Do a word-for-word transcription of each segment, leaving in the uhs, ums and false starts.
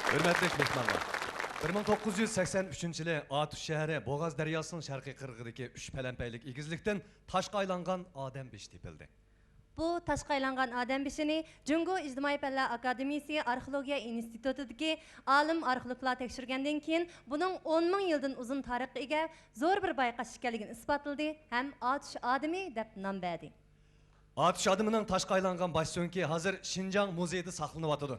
ھۆرمەتلىك مېھمانلار! بىر مىڭ توققۇز يۈز سەكسەن ئۈچىنچى يىلى ئاتۇش شەھىرى بوغاز دەرياسىنىڭ شەرقىي قىرغىقىدىكى ئۈچ پەلەمپەيلىك ئېگىزلىكتىن تاشقا ئايلانغان ئادەم بېشى تېپىلدى. بۇ تاشقا ئايلانغان ئادەم بېشىنى جۇڭگو ئىجتىمائىي پەنلەر ئاكادېمىيىسى ئارخېئولوگىيە ئىنستىتۇتىدىكى ئالىم ئارخېئولوگلار تەكشۈرگەندىن كېيىن، بۇنىڭ ئون مىڭ يىلدىن ئۇزۇن تارىخقا ئىگە زور بىر بايقاش ئىكەنلىكىنى ئىسپاتلىدى ھەم ئاتۇش ئادىمى دەپ نام بەردى. ئاتۇش ئادىمىنىڭ تاشقا ئايلانغان باش سۆڭىكى ھازىر شىنجاڭ مۇزېيىدا ساقلىنىۋاتىدۇ.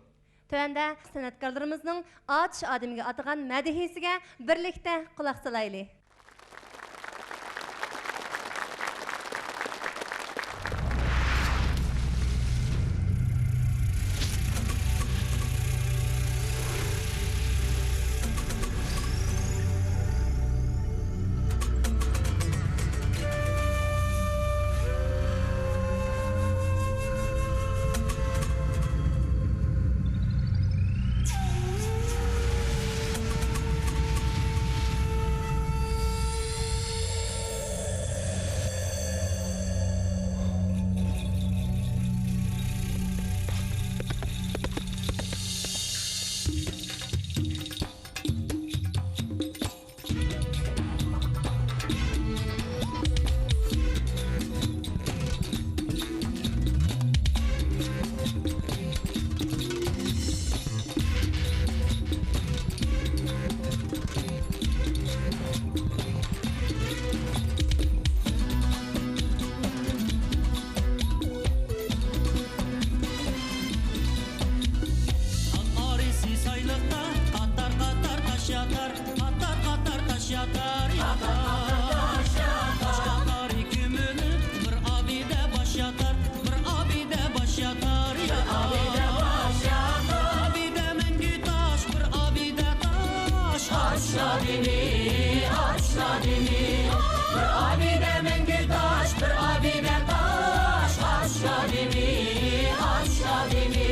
تۆۋەندە سەنئەتكارلىرىمىزنىڭ ئاتۇش ئادىمىگە ئاتىغان مەدھىيىسىگە بىرلىكتە قۇلاق سالايلى. ئارىسى سايلىقتا قاتار-قاتار تاش ياتار، قاتار-قاتار تاش ياتار، ياتار. تاش قاتارى كۆمۈلۈپ بىر ئابىدە باش ياتار، بىر ئابىدە باش ياتار، ياتار. ئابىدە مەڭگۈ تاش، بىر ئابىدە تاش. ئاتۇش ئادىمى، ئاتۇش ئادىمى. بىر ئابىدە مەڭگۈ تاش، بىر ئابىدە تاش. ئاتۇش ئادىمى، ئاتۇش ئادىمى.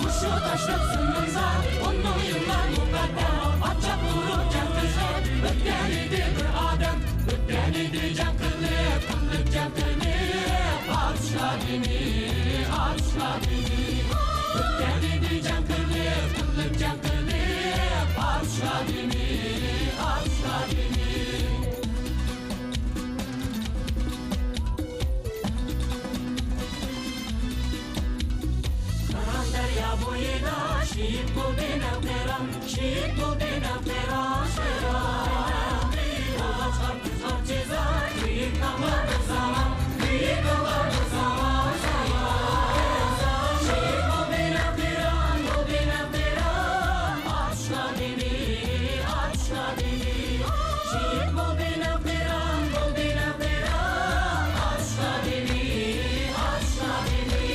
مۇشۇ تاشلىق زېمىندا ئون مىڭ يىللار مۇقەددەم ئاتچاق ئۇرۇپ جەڭ قىلىپ ئۆتكەنىدى بىر ئادەم. ئۆتكەنىدى جەڭ قىلىپ، قىلىپ جەڭ قىلىپ. ئاتۇش ئادىمى، ئاتۇش ئادىمى. ئۆتكەنىدى جەڭ قىلىپ، قىلىپ جەڭ قىلىپ. ئاتۇش ئادىمى، ئاتۇش ئادىمى. قىران دەريا بويىدا شېھىت بولدى نەۋقىران، شېھىت بولدى نەۋقىران، قىران. بولغاچ ئارتۇق ئارچىزار، بۈيۈك تاغلار بىر زامان، بۈيۈك تاغلار بىر زامان، زامان. شېھىت بولدى نەۋقىران، بولدى نەۋقىران، ئاتۇش ئادىمى، ئاتۇش ئادىمى. شېھىت بولدى نەۋقىران، بولدى نەۋقىران، ئاتۇش ئادىمى، ئاتۇش ئادىمى.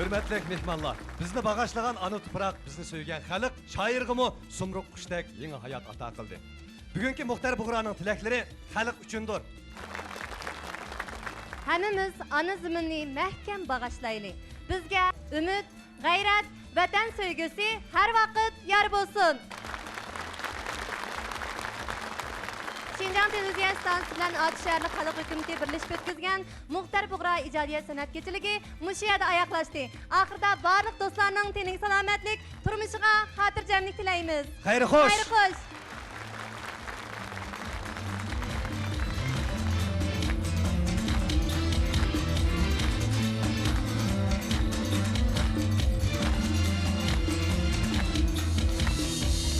ھۆرمەتلىك مېھمانلار، بىزنى باغاشلىغان ئانا تۇپراق، بىزنى سۆيگەن خەلق شائىرغىمۇ سۇمرۇق قۇشتەك يېڭى ھايات ئاتا قىلدى. بۈگۈنكى مۇختەر بۇغرانىڭ تىلەكلىرى خەلق ئۈچۈندۇر. ھەممىمىز ئانا زېمىننى مەھكەم باغاشلايلى. بىزگە ئۈمىد، غەيرەت، ۋەتەن سۆيگۈسى ھەر ۋاقىت يار بولسۇن! شىنجاڭ تېلېۋىزىيە ئىستانسىسى بىلەن ئاتۇش شەھەرلىك خەلق ھۆكۈمىتى بىرلىشىپ ئۆتكۈزگەن مۇختەر بۇغرا ئىجادىيەت سەنئەت كېچىلىكى مۇشۇ يەردە ئاياغلاشتى. ئاخىرىدا بارلىق دوستلارنىڭ تېنىگە سالامەتلىك، تۇرمۇشىغا خاتىرجەملىك تىلەيمىز. خەير خوش! خەير خوش!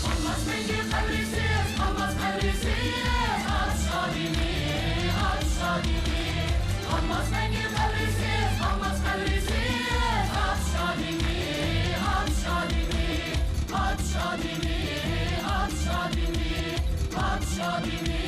قالماس مەڭگۈ قەبرىسىز، قالماس قەبرىسىز، ئاتۇش خادىمى، ئاتۇش خادىمى. قالماس مەڭگۈ قەبرىسىز، قالماس قەبرىسىز، ئاتۇش خادىمى، ئاتۇش خادىمى، ئاتۇش خادىمى، ئاتۇش خادىمى، ئاتۇش خادىمى.